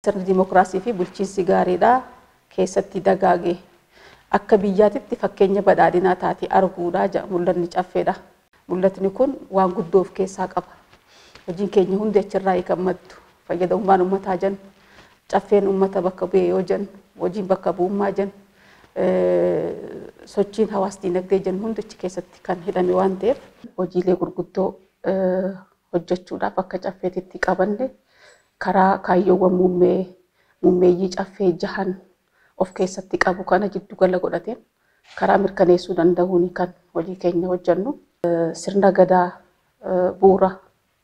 Sirni dimookiraasii fi bulchiinsi gaariidha keessatti dagaage akka biyyaatitti fakkeenya badhaadhinaa taate arguudha jedha mul'anni caffeedha. Mul'atni kun waan guddoo of keessaa qaba. Hojiin keenya hundi achirraa kan maddu fayyadamummaan uummataa jennu, caffeen uummata bakka bu'e yoo jennu, hojiin bakka bu'ummaa jennu, sochiin hawaas dinagdee jennu hundi achi keessatti kan hidhame waan ta'eef hojiilee gurguddoo hojjechuudhaaf akka caffeetitti qabanne karaa kaayyoowwan muummeeyyii caffee jahan of keessatti qabu kana jiddugala godhateen karaa mirkaneessuu danda'uun kan hojii keenya hojjennu. Sirna gadaa bu'uura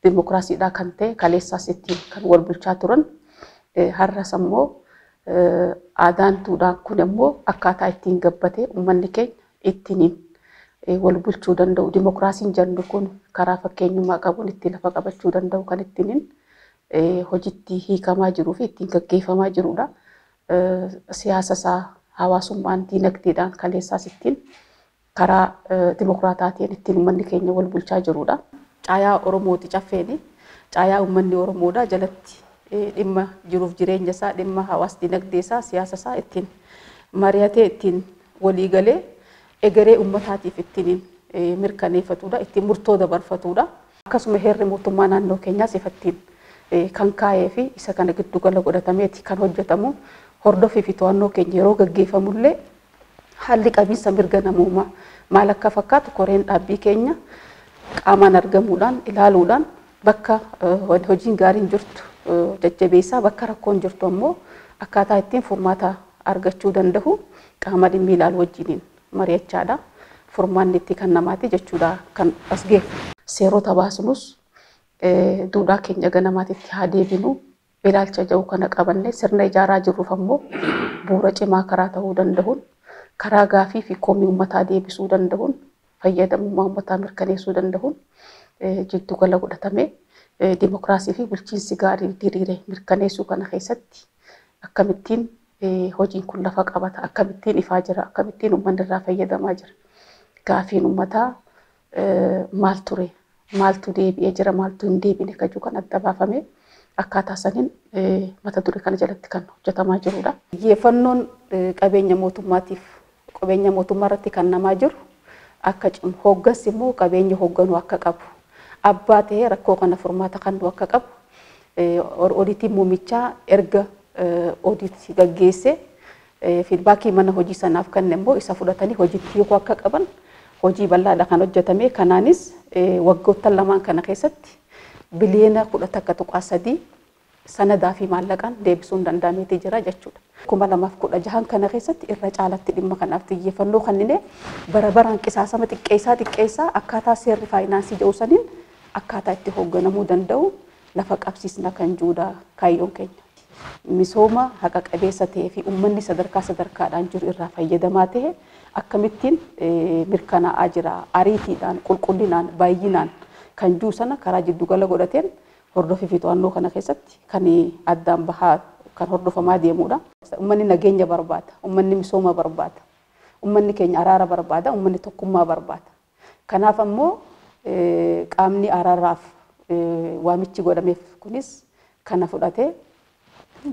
dimookiraasiidhaa kan ta'e kaleessaas ittiin kan wal bulchaa turan, har'as ammoo aadaan duudhaan kun immoo akkaataa ittiin gabbatee uummanni keenya ittiin wal bulchuu danda'u, dimookiraasiin jennu kun karaa fakkeenyummaa qabuun ittiin lafa qabachuu danda'u kan ittiin hojiitti hiikamaa jiruu fi ittiin gaggeeffamaa jirudha. Siyaasa isaa hawaasummaan diinagdeedhaan kaleessaas ittiin karaa dimookiraataatiin ittiin uummanni keenya wal bulchaa jirudha. Caayaa Oromooti caffeeni. Caayaa uummanni Oromoodha jalatti dhimma jiruuf jireenya isaa, dhimma hawaas dinagdee isaa, siyaasa isaa ittiin mari'atee ittiin walii galee egeree uummataatiif ittiin mirkaneeffatudha, ittiin murtoo dabarfatudha. Akkasuma heerri mootummaa naannoo keenyaas ifattiin kan kaa'ee fi isa kana giddugala godhatameeti kan hojjetamu. Hordofii fi to'annoo keenya yeroo gaggeeffamullee haalli qabiinsa mirga namoomaa maal akka fakkaatu koreen dhaabbii keenya qaamaan argamuudhaan ilaaluudhaan bakka hojiin gaariin jirtu jajjabeessaa, bakka rakkoon jirtu ammoo akkaataa ittiin furmaata argachuu danda'u qaama dhimmi ilaalu wajjiniin mari'achaadha. Furmaanni itti kan namaati jechuudha kan as geeffu. Seerota baasnus duudhaa keenya ganamaatitti haa deebinu ilaalcha jiru kana qabanne sirna ijaaraa jirruuf ammoo bu'uura cimaa karaa ta'uu danda'uun karaa gaafii fi komii uummataa deebisuu danda'uun fayyadamummaa uummataa mirkaneessuu danda'uun jiddugala godhatamee dimookiraasii fi bulchiinsi gaarii diriire mirkaneessuu kana keessatti akkamittiin hojiin kun lafa qabata, akkamittiin ifaa jira, akkamittiin uummanni irraa fayyadamaa jira. Gaafiin uummataa maal ture, maaltu deebi'ee jira, maaltu hin deebine kajuu kan adda baafame akkaataa saniin mata duree kana jalatti kan hojjetamaa jirudha. Xiyyeeffannoon qabeenya mootummaatiif qabeenya mootummaa irratti kan namaa jiru akka cimu, hooggansi immoo qabeenya hoogganuu akka qabu, abbaa ta'ee rakkoo kana furmaata kennuu akka qabu, odiitiin muumichaa erga odiitii gaggeesse fiidbaakii mana hojii sanaaf kenne immoo isa fudhatanii hojiitti hiikuu akka qaban hojii bal'aadha kan hojjetame. Kanaanis waggoottan lamaan kana keessatti biliyoona 11.3 sanadaa fi maallaqaan deebisuun danda'ameeti jira jechuudha. 2016 kana keessatti irra caalatti dhimma kanaaf xiyyeeffannoo kennine bara baraan qisaasama xiqqeessaa xiqqeessaa akkaataa seerri faayinaansii jedhu saniin akkaataa itti hoogganamuu danda'u lafa qabsiisna kan jiruudha kaayyoon keenya. Misooma haqa qabeessa ta'ee fi uummanni sadarkaa sadarkaadhaan jiru irraa fayyadamaa ta'e akkamittiin mirkanaa'aa jira, ariitiidhaan, qulqullinaan, baay'inaan kan jiru sana karaa jiddugala godhateen hordofii fi to'annoo kana keessatti kan addaan bahaa kan hordofamaa deemudha. Uummanni nageenya barbaada, uummanni misooma barbaada, uummanni keenya araara barbaada, uummanni tokkummaa barbaada. Kanaaf ammoo qaamni araaraaf waamichi godhameef kunis kana fudhatee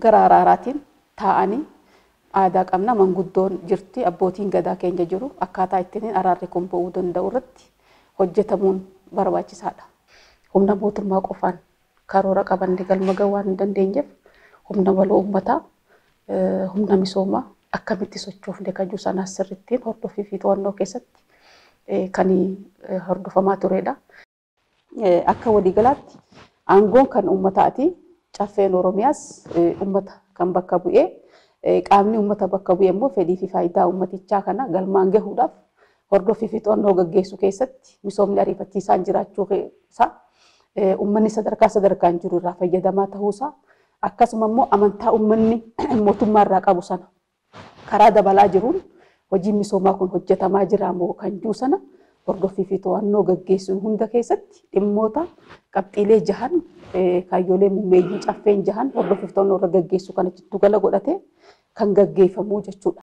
gara araaraatiin taa'anii aadaa qabna, manguddoon jirti, abbootiin gadaa keenya jiru, akkaataa ittiin araarri kun bu'uu danda'u irratti hojjetamuun barbaachisaadha. Humna mootummaa qofaan karoora qabanne galma gahuu waan hin dandeenyeef humna waloo uummataa, humna misoomaa akkamitti sochoofne kajuu sanaas sirrittiin hordofii fi to'annoo keessatti kan hordofamaa turedha. Akka waliigalaatti aangoon kan uummataati. Caffeen Oromiyaas uummata kan bakka bu'ee, qaamni uummata bakka bu'e immoo fedhii fi faayidaa uummatichaa kana galmaan gahuudhaaf hordoffii fi to'annoo gaggeessuu keessatti misoomni ariifachiisaan jiraachuu isaa, uummanni sadarkaa sadarkaan jiru irraa fayyadamaa ta'uusaa, akkasuma immoo amantaa uummanni mootummaa irraa qabu sana karaa dabalaa jiruun hojiin misoomaa kun hojjetamaa jira moo kan jiru sana hordoffii fi to'annoo gaggeessuun hunda keessatti dhimmoota qabxiilee jahan kaayyoolee muummeeyyii caffeen jahan hordoffii fi to'annoo irra gaggeessuu kana jiddugala godhatee kan gaggeeffamuu jechuudha.